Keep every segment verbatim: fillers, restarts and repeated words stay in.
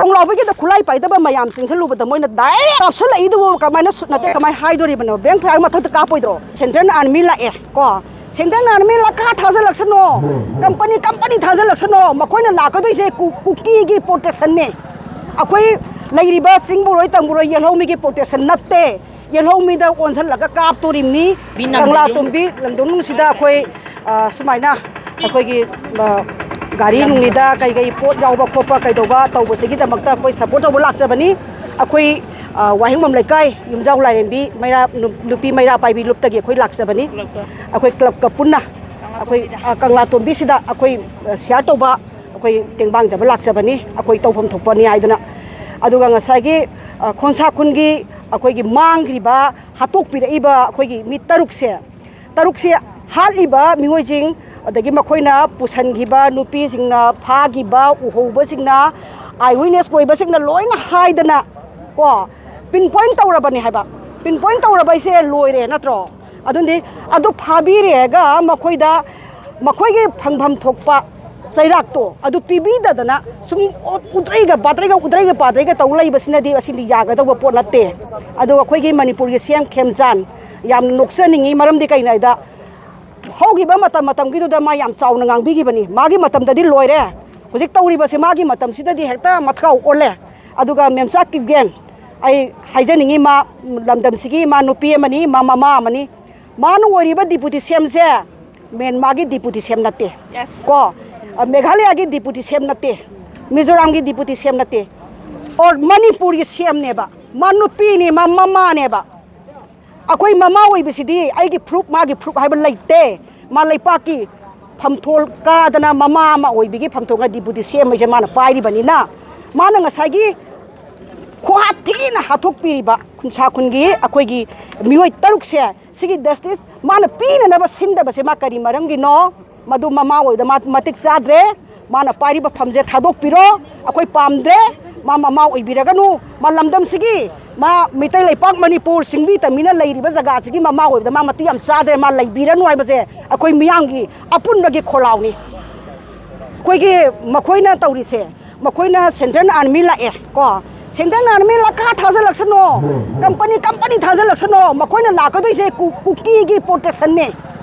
ꯈꯣꯡꯂꯥꯎꯕꯒꯤꯗ ꯈꯨꯠꯂꯥꯏ ꯄꯥꯏꯗꯕ ꯃꯌꯥꯝ ꯆꯦꯟꯁꯤꯜꯂꯨꯕꯗ ꯃꯣꯏꯅ ꯗꯥꯏꯔꯦꯛ ꯀꯥꯞꯁꯤꯜꯂꯛꯏꯗꯨꯕꯨ ꯀꯃꯥꯏꯅ ꯁꯨꯠ ꯅꯠꯇꯦ, ꯀꯃꯥꯏꯅ ꯍꯥꯏꯗꯣꯔꯤꯕꯅꯣ? ꯕꯦꯡ ꯐꯥꯏꯔ ꯃꯊꯛꯇ ꯀꯥꯞꯄꯣꯏꯗ꯭ꯔꯣ? ꯁꯦꯟꯇ꯭ꯔꯦꯜ ꯑꯥꯔꯃꯤ ꯂꯥꯛꯑꯦ ꯀꯣ, ꯁꯦꯟꯇ꯭ꯔꯦꯜ ꯑꯥꯔꯃꯤ ꯂꯥꯛꯀꯥ ꯊꯥꯖꯤꯜꯂꯛꯁꯅꯣ, ꯀꯝꯄꯅꯤ ꯀꯝꯄꯅꯤ ꯊꯥꯖꯤꯜꯂꯛꯁꯅꯣ, ꯃꯈꯣꯏꯅ ꯂꯥꯛꯀꯗꯣꯏꯁꯦ ꯀꯨ- ꯀꯨꯀꯤꯒꯤ ꯄ꯭ꯔꯣꯇꯦꯛꯁꯟꯅꯦ꯫ ꯑꯩꯈꯣꯏ ꯂꯩꯔꯤꯕ ꯆꯤꯡꯕꯨꯔꯣꯏ ꯇꯝꯕꯨꯔꯣꯏ ꯌꯦꯜꯍꯧꯃꯤꯒꯤ ꯄ꯭ꯔꯣꯇꯦꯛꯁꯟ ꯅꯠꯇꯦ꯫ ꯌꯦꯜꯍꯧꯃꯤꯗ ꯑꯣꯟꯁꯤꯜꯂꯒ ꯀꯥꯞꯇꯣꯔꯤꯕꯅꯤ꯫ ꯕꯤ ꯅꯝꯗ ꯀꯪꯂꯥ ꯌꯨꯝ꯫ ꯇꯣꯝꯕꯤ ꯂꯝꯗꯝꯁꯤꯗ ꯑꯩꯈꯣꯏ, ꯑ, ꯁꯨꯃꯥꯏꯅ ꯑꯩꯈꯣꯏꯒꯤ, ꯑ, ꯒꯥꯔꯤ ꯅꯨꯡꯂꯤꯗ ꯀꯩ ꯀꯩ ꯄꯣꯠ ꯌꯥꯎꯕ ꯈꯣꯠꯄ ꯀꯩꯗꯧꯕ ꯇꯧꯕꯁꯤꯒꯤꯗꯃꯛꯇ ꯑꯩꯈꯣꯏ ꯁꯄꯣꯔꯠ ꯇꯧꯕ ꯂꯥꯛꯆꯕꯅꯤ꯫ ꯑꯩꯈꯣꯏ, ꯑ, ꯋꯥꯍꯦꯡꯕꯝ ꯂꯩꯀꯥꯏ ꯌꯨꯝꯖꯥꯎ ꯂꯥꯏꯔꯦꯝꯕꯤ ꯃꯩꯔꯥ ꯅꯨ- ꯅꯨꯄꯤ ꯃꯩꯔꯥ ꯄꯥꯏꯕꯤ ꯂꯨꯞꯇꯒꯤ ꯑꯩꯈꯣꯏ ꯂꯥꯛꯆꯕꯅꯤ꯫ ꯀ꯭ꯂꯕꯇ꯫ ꯑꯩꯈꯣꯏ ꯀ꯭ꯂꯕꯀ ꯄꯨꯟꯅ ꯑꯩꯈꯣꯏ, ꯇꯣꯝꯕꯤꯗ꯫ ꯑ, ꯀꯪꯂꯥ ꯇꯣꯝꯕꯤꯁꯤꯗ ꯑꯩꯈꯣꯏ, ꯑ, ꯁꯤꯌꯥꯔ ꯇꯧꯕ, ꯑꯩꯈꯣꯏ ꯇꯦꯡꯕꯥꯡꯖꯕ ꯂꯥꯛꯆꯕꯅꯤ, ꯑꯩꯈꯣꯏ ꯇꯧꯐꯝ ꯊꯣꯛꯄꯅꯤ ꯍꯥꯏꯗꯨꯅ꯫ ꯑꯗꯨꯒ ꯉꯁꯥꯏꯒꯤ, ꯑ, ꯈꯣꯟꯁꯥ ꯈꯨꯟꯒꯤ ꯑꯩꯈꯣꯏꯒꯤ ꯃꯥꯡꯈ꯭ꯔꯤꯕ, ꯍꯥꯠꯇꯣꯛꯄꯤꯔꯛꯏꯕ ꯑꯩꯈꯣꯏꯒꯤ ꯃꯤ ꯇꯔꯨꯛꯁꯦ, ꯇꯔꯨꯛꯁꯦ ꯍꯥꯠꯂꯤꯕ ꯃꯤꯑꯣꯏꯁꯤꯡ, ꯑꯗꯒꯤ ꯃꯈꯣꯏꯅ ꯄꯨꯁꯟꯈꯤꯕ ꯅꯨꯄꯤꯁꯤꯡꯅ, ꯐꯥꯈꯤꯕ ꯎꯍꯧꯕꯁꯤꯡꯅ, ꯑꯥꯏ ꯋꯤꯠꯅꯦꯁ ꯑꯣꯏꯕꯁꯤꯡꯅ ꯂꯣꯏꯅ ꯍꯥꯏꯗꯅ ꯀꯣ, ꯄꯤꯟ ꯄꯣꯏꯟ ꯇꯧꯔꯕꯅꯤ ꯍꯥꯏꯕ꯫ ꯄꯤꯟ ꯄꯣꯏꯟ ꯇꯧꯔꯕ ꯍꯥꯏꯁꯦ ꯂꯣꯏꯔꯦ ꯅꯠꯇ꯭ꯔꯣ? ꯑꯗꯨꯗꯤ ꯑꯗꯨ ꯐꯥꯕꯤꯔꯦꯒ ꯃꯈꯣꯏꯗ, ꯃꯈꯣꯏꯒꯤ ꯐꯪꯐꯝ ꯊꯣꯛꯄ ꯆꯩꯔꯥꯛꯇꯣ ꯑꯗꯨ ꯄꯤꯕꯤꯗꯗꯅ ꯁꯨꯝ ꯎꯠ- ꯎꯗ꯭ꯔꯩꯒ ꯄꯥꯗ꯭ꯔꯩꯒ ꯎꯗ꯭ꯔꯩꯒ ꯄꯥꯗ꯭ꯔꯩꯒ ꯇꯧ ꯂꯩꯕꯁꯤꯅꯗꯤ ꯑꯁꯤꯗꯤ ꯌꯥꯒꯗꯧꯕ ꯄꯣꯠ ꯅꯠꯇꯦ꯫ ꯑꯗꯣ ꯑꯩꯈꯣꯏꯒꯤ ꯃꯅꯤꯄꯨꯔꯒꯤ ꯁꯤ ꯑꯦꯝ ꯈꯦꯝꯆꯥꯟ ꯌꯥꯝ ꯅꯣꯛꯆꯅꯤꯡꯉꯤ꯫ ꯃꯔꯝꯗꯤ ꯀꯩꯅꯣ ꯍꯥꯏꯗ, ꯍꯧꯈꯤꯕ ꯃꯇꯝ ꯃꯇꯝꯒꯤꯗꯨꯗ ꯃꯥ ꯌꯥꯝ ꯆꯥꯎꯅ ꯉꯥꯡꯕꯤꯈꯤꯕꯅꯤ꯫ ꯃꯥꯒꯤ ꯃꯇꯝꯗꯗꯤ ꯂꯣꯏꯔꯦ꯫ ꯍꯧꯖꯤꯛ ꯇꯧꯔꯤꯕꯁꯦ ꯃꯥꯒꯤ ꯃꯇꯝꯁꯤꯗꯗꯤ ꯍꯦꯛꯇ ꯃꯊꯀꯥꯎ ꯑꯣꯜꯂꯦ꯫ ꯑꯗꯨꯒ ꯃꯦꯝꯆꯥ ꯀꯤꯞꯒꯦꯟ, ꯑꯩ ꯍꯥꯏꯖꯅꯤꯡꯉꯤ, ꯃꯥ ꯂꯝꯗꯝꯁꯤꯒꯤ ꯃꯥ ꯅꯨꯄꯤ ꯑꯃꯅꯤ, ꯃꯥ ꯃꯃꯥ ꯑꯃꯅꯤ꯫ ꯃꯥꯅ ꯑꯣꯏꯔꯤꯕ ꯗꯤꯄꯨꯇꯤ ꯁꯤ ꯑꯦꯝꯁꯦ ꯃꯦꯟꯃꯥꯒꯤ ꯗꯤꯄꯨꯇꯤ ꯁꯤ ꯑꯦꯝ ꯅꯠꯇꯦ꯫ Yes. ꯀꯣ, ꯑ, ꯃꯦꯘꯥꯂꯌꯥꯒꯤ ꯗꯤꯄꯨꯇꯤ ꯁꯤ ꯑꯦꯝ ꯅꯠꯇꯦ, ꯃꯤꯖꯣꯔꯥꯝꯒꯤ ꯗꯤꯄꯨꯇꯤ ꯁꯤ ꯑꯦꯝ ꯅꯠꯇꯦ, ꯑꯣꯔ ꯃꯅꯤꯄꯨꯔꯒꯤ ꯁꯤ ꯑꯦꯝꯅꯦꯕ꯫ ꯃꯥ ꯅꯨꯄꯤꯅꯤ, ꯃꯥ ꯃꯃꯥꯅꯦꯕ꯫ ꯑꯩꯈꯣꯏ ꯃꯃꯥ ꯑꯣꯏꯕꯁꯤꯗꯤ ꯑꯩꯒꯤ ꯐ꯭ꯔꯨꯞ, ꯃꯥꯒꯤ ꯐ꯭ꯔꯨꯞ ꯍꯥꯏꯕ ꯂꯩꯇꯦ꯫ ꯃꯥ ꯂꯩꯄꯥꯛꯀꯤ ꯐꯝꯊꯣꯜ ꯀꯥꯗꯅ ꯃꯃꯥ ꯑꯃ ꯑꯣꯏꯕꯒꯤ ꯐꯝꯊꯣꯜ ꯉꯥ ꯗꯤꯄꯨꯇꯤ ꯁꯤ ꯑꯦꯝ ꯍꯥꯏꯁꯦ ꯃꯥꯅ ꯄꯥꯏꯔꯤꯕꯅꯤꯅ, ꯃꯥꯅ ꯉꯁꯥꯏꯒꯤ ꯈꯨꯍꯥꯠ ꯊꯤꯅ ꯍꯥꯠꯇꯣꯛꯄꯤꯔꯤꯕ ꯈꯨꯟꯁꯥ ꯈꯨꯟꯒꯤ ꯑꯩꯈꯣꯏꯒꯤ ꯃꯤꯑꯣꯏ ꯇꯔꯨꯛꯁꯦ, ꯁꯤꯒꯤ ꯖꯁꯇꯤꯁ ꯃꯥꯅ ꯄꯤꯅꯅꯕ ꯁꯤꯟꯗꯕꯁꯦ ꯃꯥ ꯀꯔꯤ ꯃꯔꯝꯒꯤꯅꯣ? ꯃꯗꯨ ꯃꯃꯥ ꯑꯣꯏꯕꯗ ꯃꯥ ꯃꯇꯤꯛ ꯆꯥꯗ꯭ꯔꯦ꯫ ꯃꯥꯅ ꯄꯥꯏꯔꯤꯕ ꯐꯝꯁꯦ ꯊꯥꯗꯣꯛꯄꯤꯔꯣ꯫ ꯑꯩꯈꯣꯏ ꯄꯥꯝꯗ꯭ꯔꯦ꯫ ꯃꯥ ꯃꯃꯥ ꯑꯣꯏꯕꯤꯔꯒꯅꯨ꯫ ꯃꯥ ꯂꯝꯗꯝꯁꯤꯒꯤ, ꯃꯥ ꯃꯤꯇꯩ ꯂꯩꯄꯥꯛ ꯃꯅꯤꯄꯨꯔ ꯆꯤꯡꯕꯤ ꯇꯝꯕꯤꯅ ꯂꯩꯔꯤꯕ ꯖꯒꯥꯁꯤꯒꯤ ꯃꯃꯥ ꯑꯣꯏꯕꯗ ꯃꯥ ꯃꯇꯤꯛ ꯌꯥꯝ ꯆꯥꯗ꯭ꯔꯦ꯫ ꯃꯥ ꯂꯩꯕꯤꯔꯅꯨ ꯍꯥꯏꯕꯁꯦ ꯑꯩꯈꯣꯏ ꯃꯤꯌꯥꯝꯒꯤ ꯑꯄꯨꯟꯕꯒꯤ ꯈꯣꯜꯂꯥꯎꯅꯤ꯫ ꯑꯩꯈꯣꯏꯒꯤ ꯃꯈꯣꯏꯅ ꯇꯧꯔꯤꯁꯦ, ꯃꯈꯣꯏꯅ central army ꯂꯥꯛꯑꯦ ꯀꯣ, central army ꯂꯥꯛꯀ ꯊꯥꯖꯤꯜꯂꯛꯁꯅꯣ, company company ꯊꯥꯖꯤꯜꯂꯛꯁꯅꯣ, ꯃꯈꯣꯏꯅ ꯂꯥꯛꯀꯗꯣꯏꯁꯦ ꯀꯨ- ꯀꯨꯀꯤꯒꯤ protectionꯅꯦ꯫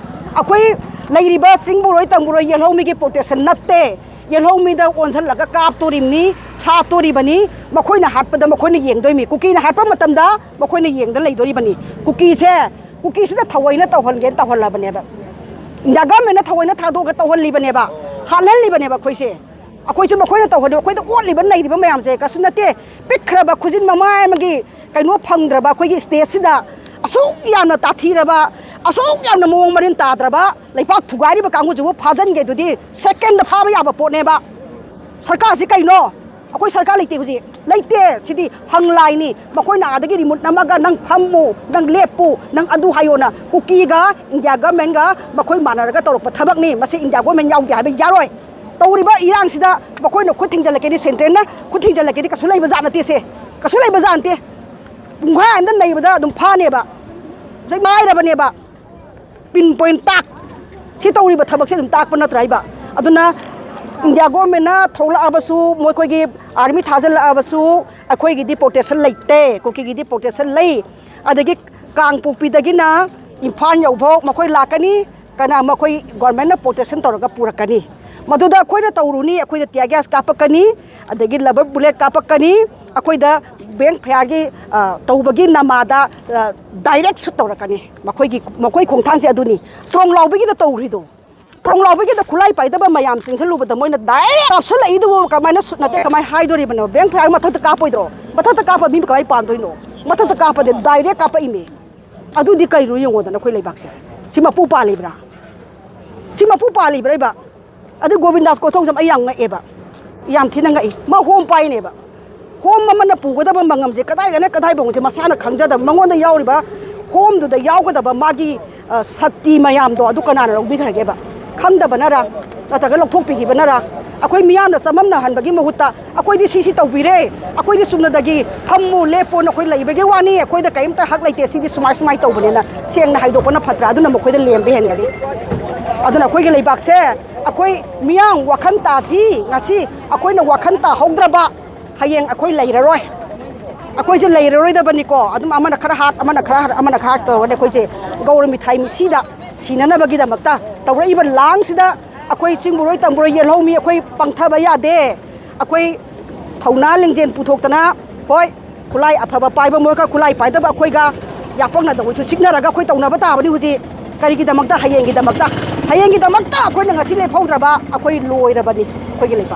ꯑꯩꯈꯣꯏ ꯂꯩꯔꯤꯕ ꯆꯤꯡꯕꯨꯔꯣꯏ ꯇꯝꯕꯨꯔꯣꯏ ꯌꯦꯜꯍꯧꯃꯤꯒꯤ protection ꯅꯠꯇꯦ꯫ ꯌꯦꯜꯍꯧꯃꯤꯗ ꯑꯣꯟꯁꯤꯜꯂꯒ ꯀꯥꯞꯇꯣꯔꯤꯕꯅꯤ, ꯍꯥꯠꯇꯣꯔꯤꯕꯅꯤ꯫ ꯃꯈꯣꯏꯅ ꯍꯥꯠꯄꯗ ꯃꯈꯣꯏꯅ ꯌꯦꯡꯗꯣꯏꯃꯤ꯫ ꯀꯨꯀꯤꯅ ꯍꯥꯠꯄ ꯃꯇꯝꯗ ꯃꯈꯣꯏꯅ ꯌꯦꯡꯗ ꯂꯩꯗꯣꯔꯤꯕꯅꯤ꯫ ꯀꯨꯀꯤꯁꯦ, ꯀꯨꯀꯤꯁꯤꯗ ꯊꯑꯣꯏꯅ ꯇꯧꯍꯟꯒꯦꯅ ꯇꯧꯍꯜꯂꯕꯅꯦꯕ꯫ India governmentꯅ ꯊꯑꯣꯏꯅ ꯊꯥꯗꯣꯛꯑꯒ ꯇꯧꯍꯜꯂꯤꯕꯅꯦꯕ, ꯍꯥꯠꯍꯜꯂꯤꯕꯅꯦꯕ ꯑꯩꯈꯣꯏꯁꯦ꯫ ꯑꯩꯈꯣꯏꯁꯦ ꯃꯈꯣꯏꯅ ꯇꯧꯍꯜꯂꯤꯕ, ꯑꯩꯈꯣꯏꯗ ꯑꯣꯠꯂꯤꯕ ꯅꯩꯔꯤꯕ ꯃꯌꯥꯝꯁꯦ ꯀꯩꯁꯨ ꯅꯠꯇꯦ꯫ ꯄꯤꯛꯈ꯭ꯔꯕ ꯈꯨꯖꯤꯟ ꯃꯃꯥꯏ ꯑꯃꯒꯤ ꯀꯩꯅꯣ ꯐꯪꯗ꯭ꯔꯕ ꯑꯩꯈꯣꯏꯒꯤ stateꯁꯤꯗ ꯑꯁꯨꯛ ꯌꯥꯝꯅ ꯇꯥꯊꯤꯔꯕ, ꯑꯁꯨꯛ ꯌꯥꯝꯅ ꯃꯑꯣꯡ ꯃꯔꯤꯟ ꯇꯥꯗ꯭ꯔꯕ, ꯂꯩꯄꯥꯛ ꯊꯨꯒꯥꯏꯔꯤꯕ ꯀꯥꯡꯕꯨꯁꯤꯕꯨ ꯐꯥꯖꯤꯟꯒꯦ ꯑꯗꯨꯗꯤ secondꯗ ꯐꯥꯕ ꯌꯥꯕ ꯄꯣꯠꯅꯦꯕ꯫ ꯁꯔꯀꯥꯔꯁꯤ ꯀꯩꯅꯣ? ꯑꯩꯈꯣꯏ ꯁꯔꯀꯥꯔ ꯂꯩꯇꯦ ꯍꯧꯖꯤꯛ꯫ ꯂꯩꯇꯦ꯫ ꯁꯤꯗꯤ ꯍꯪꯂꯥꯏꯅꯤ꯫ ꯃꯈꯣꯏꯅ ꯑꯥꯗꯒꯤ remote ꯅꯝꯃꯒ "ꯅꯪ ꯐꯝꯃꯨ, ꯅꯪ ꯂꯦꯞꯄꯨ, ꯅꯪ ꯑꯗꯨ ꯍꯥꯏꯌꯣꯅ" ꯀꯨꯀꯤꯒ India governmentꯒ ꯃꯈꯣꯏ ꯃꯥꯟꯅꯔꯒ ꯇꯧꯔꯛꯄ ꯊꯕꯛꯅꯤ꯫ ꯃꯁꯤ India government ꯌꯥꯎꯗꯦ ꯍꯥꯏꯕ ꯌꯥꯔꯣꯏ꯫ ꯇꯧꯔꯤꯕ ꯏꯔꯥꯡꯁꯤꯗ ꯃꯈꯣꯏꯅ ꯈꯨꯠ ꯊꯤꯡꯖꯤꯜꯂꯛꯀꯦꯗꯤ, centreꯅ ꯈꯨꯠ ꯊꯤꯡꯖꯤꯜꯂꯛꯀꯦꯗꯤ ꯀꯩꯁꯨ ꯂꯩꯕ ꯖꯥꯠ ꯅꯠꯇꯦ ꯁꯦ꯫ ꯀꯩꯁꯨ ꯂꯩꯕ ꯖꯥꯠ ꯅꯠꯇꯦ꯫ ꯄꯨꯡꯈꯥꯏ ꯑꯃꯗ ꯅꯩꯕꯗ ꯑꯗꯨꯝ ꯐꯥꯅꯦꯕ꯫ ꯉꯁꯥꯏ ꯂꯥꯏꯔꯕꯅꯦꯕ꯫ Pinpoint ꯇꯥꯛ꯫ ꯁꯤ ꯇꯧꯔꯤꯕ ꯊꯕꯛꯁꯦ ꯑꯗꯨꯝ ꯇꯥꯛꯄ ꯅꯠꯇ꯭ꯔꯥ ꯍꯥꯏꯕ? ꯑꯗꯨꯅ India governmentꯅ ꯊꯣꯛꯂꯛꯑꯕꯁꯨ, ꯃꯈꯣꯏꯒꯤ army ꯊꯥꯖꯤꯜꯂꯛꯑꯕꯁꯨ, ꯑꯩꯈꯣꯏꯒꯤꯗꯤ protection ꯂꯩꯇꯦ꯫ ꯀꯨꯀꯤꯒꯤꯗꯤ protection ꯂꯩ꯫ ꯑꯗꯒꯤ ꯀꯥꯡꯄꯣꯛꯄꯤꯗꯒꯤꯅ ꯏꯝꯐꯥꯜ ꯌꯧꯐꯥꯎ ꯃꯈꯣꯏ ꯂꯥꯛꯀꯅꯤ꯫ ꯀꯅꯥ ꯃꯈꯣꯏ governmentꯅ protection ꯇꯧꯔꯒ ꯄꯨꯔꯛꯀꯅꯤ꯫ ꯃꯗꯨꯗ ꯑꯩꯈꯣꯏꯅ ꯇꯧꯔꯨꯅꯤ, ꯑꯩꯈꯣꯏꯗ tear gas ꯀꯥꯞꯄꯛꯀꯅꯤ, ꯑꯗꯒꯤ rubber bullet ꯀꯥꯞꯄꯛꯀꯅꯤ, ꯑꯩꯈꯣꯏꯗ ꯕꯦꯡ ꯐꯌꯥꯔꯒꯤ, ꯑ, ꯇꯧꯕꯒꯤ ꯅꯃꯥꯗ, ꯑ, direct shoot ꯇꯧꯔꯛꯀꯅꯤ꯫ ꯃꯈꯣꯏꯒꯤ, ꯃꯈꯣꯏ ꯈꯣꯡꯊꯥꯡꯁꯦ ꯑꯗꯨꯅꯤ꯫ ꯇ꯭ꯔꯣꯡ ꯂꯥꯎꯕꯒꯤꯗ ꯇꯧꯔꯤꯗꯣ꯫ ꯇ꯭ꯔꯣꯡ ꯂꯥꯎꯕꯒꯤꯗ ꯈꯨꯠꯂꯥꯏ ꯄꯥꯏꯗꯕ ꯃꯌꯥꯝ ꯆꯦꯟꯁꯤꯜꯂꯨꯕꯗ ꯃꯣꯏꯅ direct ꯀꯥꯞꯁꯤꯜꯂꯛꯏꯗꯨꯕꯨ ꯀꯃꯥꯏꯅ shoot ꯅꯠꯇꯦ, ꯀꯃꯥꯏꯅ ꯍꯥꯏꯗꯣꯔꯤꯕꯅꯣ? ꯕꯦꯡ ꯐꯌꯥꯔ ꯃꯊꯛꯇ ꯀꯥꯞꯄꯣꯏꯗ꯭ꯔꯣ? ꯃꯊꯛꯇ ꯀꯥꯞꯄ ꯃꯤ ꯀꯃꯥꯏꯅ ꯄꯥꯟꯗꯣꯏꯅꯣ? ꯃꯊꯛꯇ ꯀꯥꯞꯄꯗꯤ direct ꯀꯥꯞꯄꯛꯏꯅꯦ꯫ ꯑꯗꯨꯗꯤ ꯀꯩꯅꯣ ꯌꯦꯡꯉꯣꯗꯅ ꯑꯩꯈꯣꯏ ꯂꯩꯕꯥꯛꯁꯦ꯫ ꯁꯤ ꯃꯄꯨ ꯄꯥꯜꯂꯤꯕ꯭ꯔꯥ? ꯁꯤ ꯃꯄꯨ ꯄꯥꯜꯂꯤꯕ꯭ꯔꯥ ꯏꯕ? ꯑꯗꯨ ꯒꯣꯕꯤꯟꯗꯥꯁ ꯀꯣꯊꯧꯖꯝ ꯑꯩ ꯌꯥꯝ ꯉꯛꯑꯦꯕ, ꯌꯥꯝ ꯊꯤꯅ ꯉꯛꯏ꯫ ꯃꯥ ꯍꯣꯝ ꯄꯥꯏꯅꯦꯕ꯫ ꯍꯣꯝ ꯑꯃꯅ ꯄꯨꯒꯗꯕ ꯃꯉꯝꯁꯦ ꯀꯗꯥꯏꯗꯅ ꯀꯗꯥꯏꯐꯥꯎꯁꯦ ꯃꯁꯥꯅ ꯈꯪꯖꯗꯕ, ꯃꯉꯣꯟꯗ ꯌꯥꯎꯔꯤꯕ ꯍꯣꯝꯗꯨꯗ ꯌꯥꯎꯒꯗꯕ ꯃꯥꯒꯤ, ꯑ, ꯁꯛꯇꯤ ꯃꯌꯥꯝꯗꯣ ꯑꯗꯨ ꯀꯅꯥꯅ ꯂꯧꯕꯤꯈ꯭ꯔꯒꯦꯕ? ꯈꯪꯗꯕꯅꯔ? ꯅꯠꯇ꯭ꯔꯒ ꯂꯧꯊꯣꯛꯄꯤꯈꯤꯕꯅꯔ? ꯑꯩꯈꯣꯏ ꯃꯤꯌꯥꯝꯅ ꯆꯃꯝꯅꯍꯟꯕꯒꯤ ꯃꯍꯨꯠꯇ ꯑꯩꯈꯣꯏꯗꯤ ꯁꯤ ꯁꯤ ꯇꯧꯕꯤꯔꯦ, ꯑꯩꯈꯣꯏꯗꯤ ꯆꯨꯝꯅꯗꯒꯤ ꯐꯝꯃꯨ ꯂꯦꯞꯄꯨ ꯅꯈꯣꯏ ꯂꯩꯕꯒꯤ ꯋꯥꯅꯤ, ꯑꯩꯈꯣꯏꯗ ꯀꯔꯤꯝꯇ ꯍꯛ ꯂꯩꯇꯦ, ꯁꯤꯗꯤ ꯁꯨꯃꯥꯏ ꯁꯨꯃꯥꯏ ꯇꯧꯕꯅꯦꯅ ꯁꯦꯡꯅ ꯍꯥꯏꯗꯣꯛꯄꯅ ꯐꯠꯇ꯭ꯔꯥ? ꯑꯗꯨꯅ ꯃꯈꯣꯏꯗ ꯂꯦꯝꯕ ꯍꯦꯟꯒꯅꯤ꯫ ꯑꯗꯨꯅ ꯑꯩꯈꯣꯏꯒꯤ ꯂꯩꯕꯥꯛꯁꯦ ꯑꯩꯈꯣꯏ ꯃꯤꯌꯥꯝ ꯋꯥꯈꯜ ꯇꯥꯁꯤ꯫ ꯉꯁꯤ ꯑꯩꯈꯣꯏꯅ ꯋꯥꯈꯜ ꯇꯥꯍꯧꯗ꯭ꯔꯕ, ꯍꯌꯦꯡ ꯑꯩꯈꯣꯏ ꯂꯩꯔꯔꯣꯏ꯫ ꯑꯩꯈꯣꯏꯁꯨ ꯂꯩꯔꯔꯣꯏꯗꯕꯅꯤꯀꯣ꯫ ꯑꯗꯨꯝ ꯑꯃꯅ ꯈꯔ ꯍꯥꯠ, ꯑꯃꯅ ꯈꯔ ꯍꯥꯠ, ꯑꯃꯅ ꯈꯔ ꯍꯥꯠ ꯇꯧꯔꯒꯗꯤ ꯑꯩꯈꯣꯏꯁꯦ ꯒꯧꯔ ꯃꯤꯊꯥꯏ ꯃꯤꯁꯤꯗ ꯁꯤꯅꯅꯕꯒꯤꯗꯃꯛꯇ ꯇꯧꯔꯛꯏꯕ ꯂꯥꯡꯁꯤꯗ ꯑꯩꯈꯣꯏ ꯆꯤꯡꯕꯨꯔꯣꯏ ꯇꯝꯕꯨꯔꯣꯏ ꯌꯦꯜꯍꯧꯃꯤ ꯑꯩꯈꯣꯏ ꯄꯪꯊꯕ ꯌꯥꯗꯦ꯫ ꯑꯩꯈꯣꯏ ꯊꯧꯅꯥ ꯂꯤꯡꯖꯦꯜ ꯄꯨꯊꯣꯛꯇꯅ, ꯍꯣꯏ, ꯈꯨꯠꯂꯥꯏ ꯑꯐꯕ ꯄꯥꯏꯕ ꯃꯣꯏꯒ ꯈꯨꯠꯂꯥꯏ ꯄꯥꯏꯗꯕ ꯑꯩꯈꯣꯏꯒ ꯌꯥꯄꯪꯅꯗꯕꯁꯨ ꯆꯤꯛꯅꯔꯒ ꯑꯩꯈꯣꯏ ꯇꯧꯅꯕ ꯇꯥꯕꯅꯤ ꯍꯧꯖꯤꯛ꯫ ꯀꯔꯤꯒꯤꯗꯃꯛꯇ? ꯍꯌꯦꯡꯒꯤꯗꯃꯛꯇ꯫ ꯍꯌꯦꯡꯒꯤꯗꯃꯛꯇ ꯑꯩꯈꯣꯏꯅ ꯉꯁꯤ ꯂꯦꯞꯍꯧꯗ꯭ꯔꯕ ꯑꯩꯈꯣꯏ ꯂꯣꯏꯔꯕꯅꯤ ꯑꯩꯈꯣꯏꯒꯤ ꯂꯩꯕꯥꯛ꯫